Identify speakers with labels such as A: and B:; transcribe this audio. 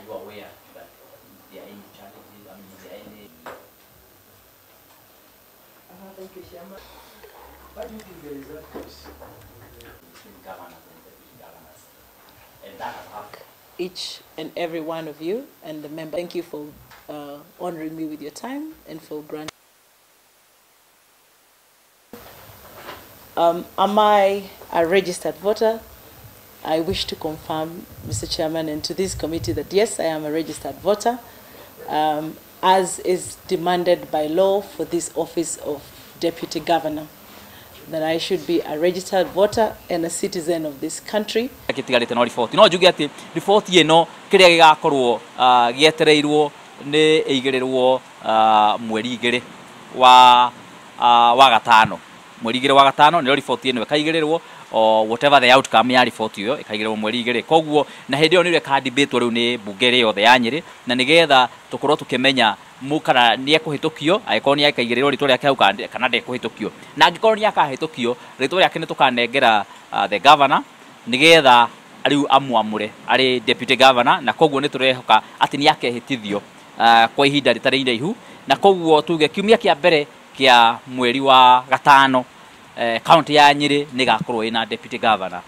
A: Are you aware that there are any challenges? I mean, is there any
B: Thank you, Chairman.
C: Why do you think there is that choice?
A: Between governors and deputy governors? And that has happened.
B: Each and every one of you and the member. Thank you for honoring me with your time and for granting. Am I a registered voter? I wish to confirm, Mr. Chairman, and to this committee that yes, I am a registered voter, as is demanded by law for this office of Deputy Governor, that I should be a registered voter and a citizen of this country.
A: Gĩtigarĩte no riboti no njuge atĩ riboti ĩno kĩrĩa gĩgakorwo gĩetereirwo nĩ ĩigĩrĩrwo mweri 2 wa gatano, mweri 2 wa gatano nĩrĩo riboti ĩno ĩkaigĩrĩrwo, o whatever the outcome ya riboti ĩyo ĩkaigĩrĩrwo mweri 2. Koguo na hĩndĩ ĩyo nĩrĩo ĩkandimbĩtwo rĩu nĩ mbunge ĩrĩa yothe ya Nyĩrĩ, na nĩgetha tũkorwo tũkĩmenya kana nĩ ekũhĩtũkio, angĩkorwo nĩ akaigĩrĩrwo rĩtwa rĩake hau kana ndekũhĩtũkio. Na angĩkorwo nĩ akahĩtũkio, rĩtwa rĩake nĩ tũkanengera the governor nĩgetha rĩu amwamũre arĩ deputy governor, na koguo nĩ tũrehoka atĩ nĩ akehĩtithio kwa ihinda rĩtarĩ iraihu, na koguo tuge kiumia kĩa mbere kĩa mweri wa gatano, county ya Nyĩrĩ nĩ ĩgakorwo ĩna deputy governor.